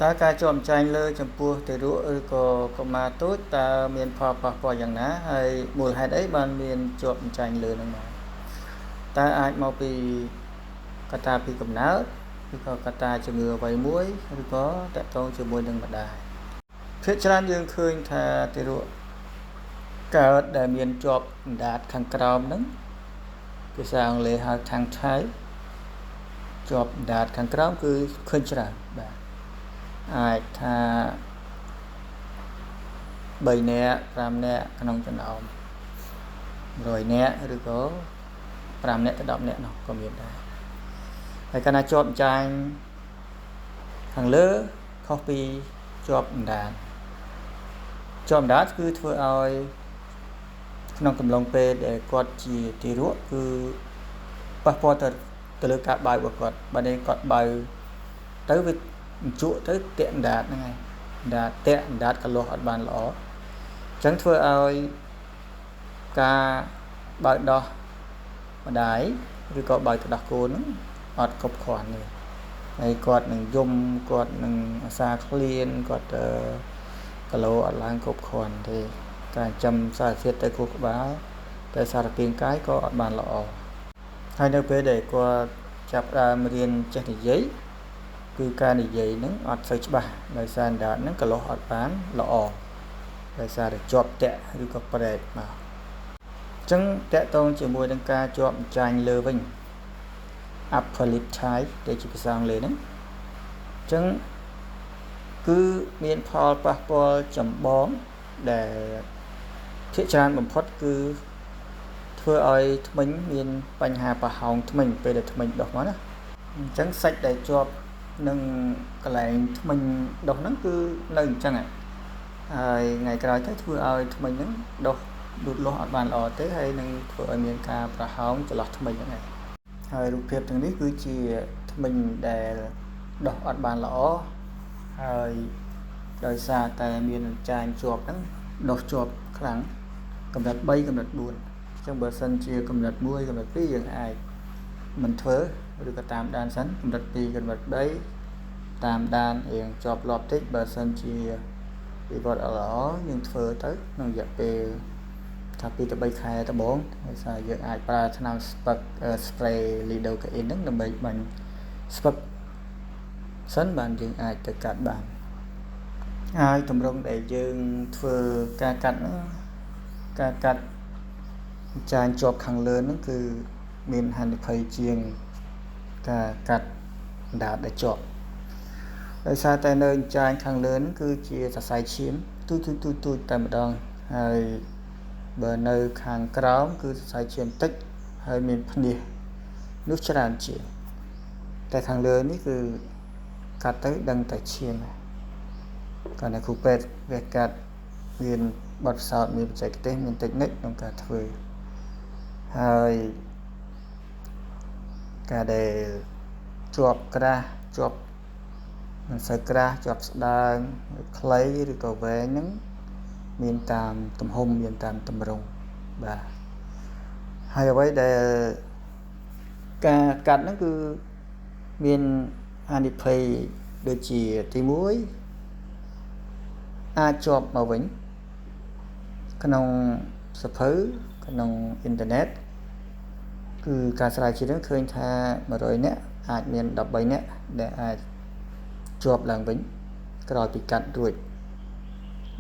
តើការជាប់ចាញ់លើចំពោះទារកឬក៏កុមារតូចតើមានផលប៉ះពាល់យ៉ាងណាហើយមូលហេតុអីបានមានជាប់ចាញ់លើនឹងមកតើអាចមកពីកត្តាពីកំណើតឬក៏កត្តាជំងឺអ្វីមួយឬក៏តកតងជាមួយនឹងម្ដាយភាគច្រើនយើងឃើញថាទារកកើតដែលមានជាប់អណ្ដាតខាងក្រោមហ្នឹងភាសាអង់គ្លេសហៅខាងថៃជាប់អណ្ដាតខាងក្រោមគឺឃើញច្រើនបាទអាចថា3នាក់5នាក់ក្នុងចំណោម100នាក់ឬក៏5នាក់ទៅ10នាក់នោះក៏មានដែរហើយកាលណាជាប់ចាញ់ខាងលើខុសពីជាប់អណ្ដាតជាប់អណ្ដាតគឺធ្វើឲ្យក្នុងកំឡុងពេលដែលគាត់ជាទារកគឺប៉ះពាល់ទៅលើការបៅរបស់គាត់បើនេះគាត់បៅទៅវាជក់ទៅតាក់អណ្ដាតហ្នឹងហើយអណ្ដាតតាក់អណ្ដាតកលាស់អត់បានល្អអញ្ចឹងធ្វើឲ្យការបើដោះម្ដាយឬក៏បើទៅដោះកូនហ្នឹងអត់គ្រប់គ្រាន់ទេហើយគាត់នឹងយំគាត់នឹងអាសាឃ្លានគាត់គីឡូអត់ឡើងគ្រប់គ្រាន់ទេការចិញ្ចឹមសារធាតុទៅខួរក្បាលតែសារពាង្គកាយក៏អត់បានល្អហើយនៅពេលដែលគាត់ចាប់ដើមរៀនចេះនិយាយគឺការនិយាយហ្នឹងអត់សូវច្បាស់ដោយសារអណ្ដាតហ្នឹងកលាស់អត់បានល្អដោយសារតែជាប់តាក់ឬក៏ប្រែកមកអញ្ចឹងតកតងជាមួយនឹងការជាប់ចាញ់លើវិញ upper lip tie ដែលជាភាសាអង់គ្លេសហ្នឹងអញ្ចឹងគឺមានផលប៉ះពាល់ចម្បងដែលភាគច្រើនបំផុតគឺធ្វើឲ្យធ្មេញមានបញ្ហាប្រហោងធ្មេញពេលដែលធ្មេញដុះមកណាអញ្ចឹងសាច់ដែលជាប់នឹងកន្លែងធ្មេញដុះហ្នឹងគឺនៅអញ្ចឹងហើយថ្ងៃក្រោយទៅធ្វើឲ្យធ្មេញហ្នឹងដុះលូតលាស់អត់បានល្អទេហើយនឹងធ្វើឲ្យមានការប្រហោងចន្លោះធ្មេញហ្នឹងឯងហើយរូបភាពទាំងនេះគឺជាធ្មេញដែលដុះអត់បានល្អហើយដោយសារតែមានចាញជាប់ហ្នឹងដុះជាប់ខ្លាំងកម្រិត3កម្រិត4អញ្ចឹងបើសិនជាកម្រិត1កម្រិត2យើងអាចមិនធ្វើឬក៏តាមដានសិនកម្រិត2កម្រិត3តាមដានរៀងជាប់លាប់តិចបើសិនជាវិវត្តអត់ល្អយើងធ្វើទៅក្នុងរយៈពេលថា2ទៅ3ខែដំបូងដោយសារយើងអាចប្រើថ្នាំស្ពឹក spray lidocaine ហ្នឹងដើម្បីបាញ់ស្ពឹកសិនបានយើងអាចទៅកាត់បានហើយទម្រង់ដែលយើងធ្វើការកាត់ហ្នឹងការកាត់ចាញជាប់ខាងលើហ្នឹងគឺមានហានិភ័យជាងការកាត់អណ្ដាតដែលជាប់ដោយសារតែនៅចាញខាងលើហ្នឹងគឺជាសរសៃឈាមទូចទូចទូចតែម្ដងហើយបើនៅខាងក្រោមគឺសរសៃឈាមតិចហើយមានភ្នាសនោះច្រើនជាងតែខាងលើនេះគឺកាត់ទៅដឹងតែឈាមកាលណាគ្រូពេទ្យវាកាត់មានបទពិសោធន៍មានបច្ចេកទេសមានតិចនិចក្នុងការធ្វើហើយការដែលជាប់ក្រាស់ជាប់មិនសូវក្រាស់ជាប់ស្ដើងខ្លីឬក៏វែងហ្នឹងមានតាមទំហំមានតាមទម្រង់បាទហើយអ្វីដែលការកាត់ហ្នឹងគឺមានហានិភ័យដូចជាទី1អាចជាប់មកវិញក្នុងសភៅក្នុងអ៊ីនធឺណិតគឺការស្រាវជ្រាវហ្នឹងឃើញថា100នាក់អាចមាន13នាក់ដែលអាចជាប់ឡើងវិញក្រោយពីកាត់រួច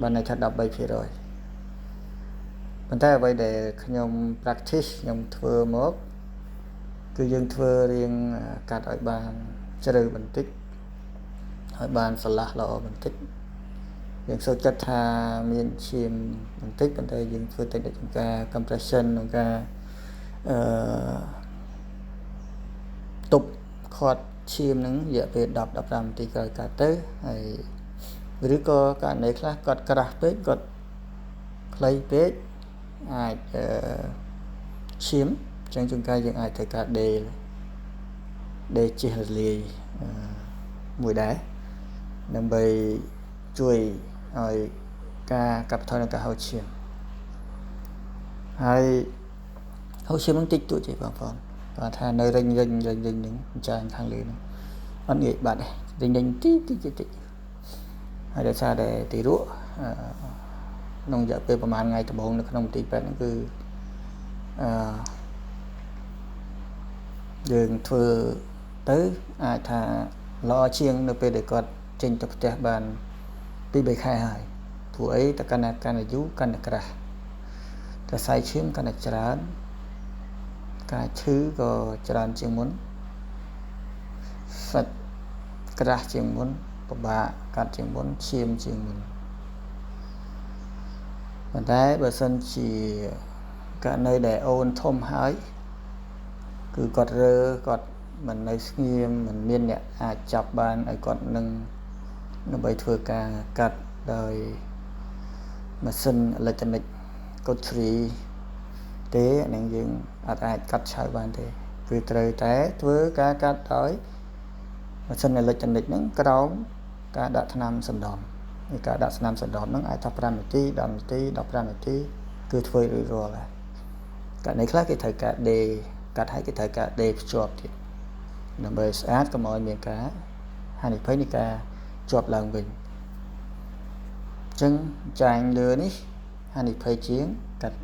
បានន័យថា13%ប៉ុន្តែអ្វីដែលខ្ញុំ practice ខ្ញុំធ្វើមកគឺយើងធ្វើរៀងកាត់ឲ្យបានជ្រៅបន្តិចឲ្យបានស្រឡះល្អបន្តិចយើងសូវចិត្តថាមានឈាមបន្តិចប៉ុន្តែយើងធ្វើតិចក្នុងការ compression ក្នុងការអឺទប់ខាត់ឈាមហ្នឹងរយៈពេល10 15នាទីក្រោយកាត់ទៅហើយឬក៏ករណីខ្លះគាត់ក្រាស់ពេកគាត់ខ្លីពេកអាចអឺឈាមចឹងជួនកាលយើងអាចត្រូវការដេដេជិះរលាយមួយដែរដើម្បីជួយឲ្យការកាត់បន្ថយនឹងការហូរឈាមហើយហូរឈាមនឹងតិចតួចទេបងប្អូនគាត់ថានៅរិញរិញរិញរិញនឹងចាញខាងលើហ្នឹងអត់ងាយបាត់ទេរិញរិញតិចតិចតិច ហើយដោយសារតែទារកក្នុងរយៈពេលប្រហែលថ្ងៃដំបូងនៅក្នុងមន្ទីរពេទ្យហ្នឹងគឺអឺយើងធ្វើទៅអាចថាល្អជាងនៅពេលដែលគាត់ចេញទៅផ្ទះបាន2-3ខែហើយព្រោះអីតែកាន់តែកាន់តែយូរកាន់តែក្រាស់តែសៃឈាមកាន់តែច្រើនការឈឺក៏ច្រើនជាងមុនសាច់ក្រាស់ជាងមុនពិបាកកាត់ជាងមុនឈាមជាងមុនប៉ុន្តែបើសិនជាករណីដែលអូនធំហើយគឺគាត់រើគាត់មិននៅស្ងៀមមិនមានអ្នកអាចចាប់បានឲ្យគាត់នឹងដើម្បីធ្វើការកាត់ដោយម៉ាស៊ីនអេឡិចត្រូនិកកូទ្រីទេអានឹងយើងអត់អាចកាត់ឆៅបានទេគឺត្រូវតែធ្វើការកាត់ដោយម៉ាស៊ីនអេឡិចត្រូនិកហ្នឹងក្រោមការដាក់ថ្នាំសណ្ដំនៃការដាក់ថ្នាំសណ្ដំហ្នឹងអាចថា5នាទី10នាទី15នាទីគឺធ្វើរួចរាល់ហើយករណីខ្លះគេត្រូវការដេកាត់ហើយគេត្រូវការដេភ្ជាប់ទៀតដើម្បីស្អាតកុំឲ្យមានការហានិភ័យនៃការជាប់ឡើងវិញអញ្ចឹងចាញ់លើនេះហានិភ័យជាងកាត់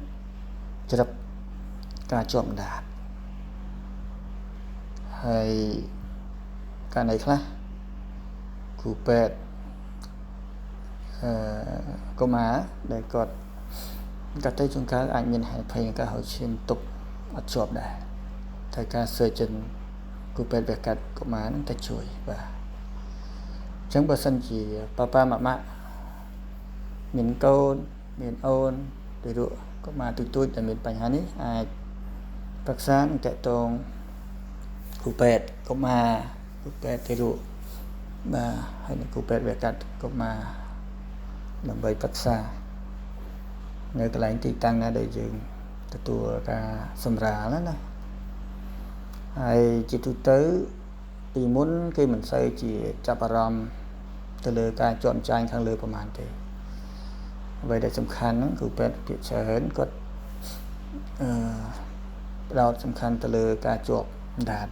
ច្រឹបការជាប់អណ្ដាតហើយករណីខ្លះគ្រូពេទ្យកុមារដែលគាត់កាត់ទៅជួនកាលអាចមានហានិភ័យនៃការហូរឈាមទុកអត់ជាប់ដែរត្រូវការ surgeon គ្រូពេទ្យវះកាត់កុមារនឹងទៅជួយបាទអញ្ចឹងបើសិនជាប៉ាប៉ាម៉ាម៉ាមានកូនមានអូនទារកកុមារទូចៗដែលមានបញ្ហានេះអាចប្រឹក្សានិងតាក់ទងគ្រូពេទ្យកុមារគ្រូពេទ្យទារកបាទហើយនឹងគ្រូពេទ្យវះកាត់កុមារដើម្បីប្រឹក្សានៅកន្លែងទីតាំងណាដែលយើងទទួលការសម្រាលណាហើយជាទូទៅពីមុនគេមិនសូវជាចាប់អារម្មណ៍ទៅលើការជាប់ចាញ់ខាងលើប្រហែលទេអ្វីដែលសំខាន់ហ្នឹងគឺពេទ្យភាគច្រើនគាត់ផ្ដោតសំខាន់ទៅលើការជាប់អណ្ដាត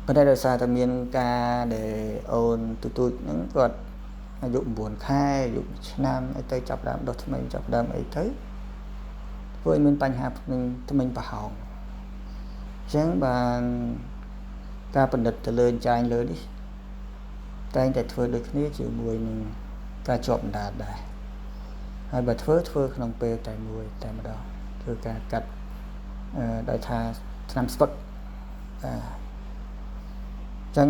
ប៉ុន្តែដោយសារតែមានការដែលអូនទូចៗហ្នឹងគាត់អាយុ9ខែអាយុ1ឆ្នាំអីទៅចាប់ដើមដុសធ្មេញចាប់ដើមអីទៅធ្វើឲ្យមានបញ្ហាធ្មេញប្រហោងអញ្ចឹងបានការពិនិត្យទៅលើចាញ់លើនេះតែងតែធ្វើដូចគ្នាជាមួយនឹងការជាប់អណ្ដាតដែរហើយបើធ្វើក្នុងពេលតែមួយតែម្ដងធ្វើការកាត់ដោយថាថ្នាំស្ពឹកអញ្ចឹង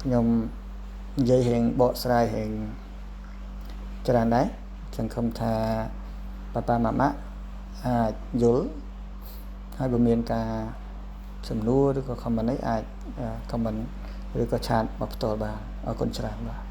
ខ្ញុំនិយាយរៀងបកស្រាយរៀងច្រើនដែរសង្ឃឹមថាប៉ាប៉ាម៉ាម៉ាអាចយល់ហើយបើមានការសំណួរឬក៏ comment អីអាច comment ឬក៏ឆាតមកផ្ទាល់បានអរគុណច្រើនបាទ។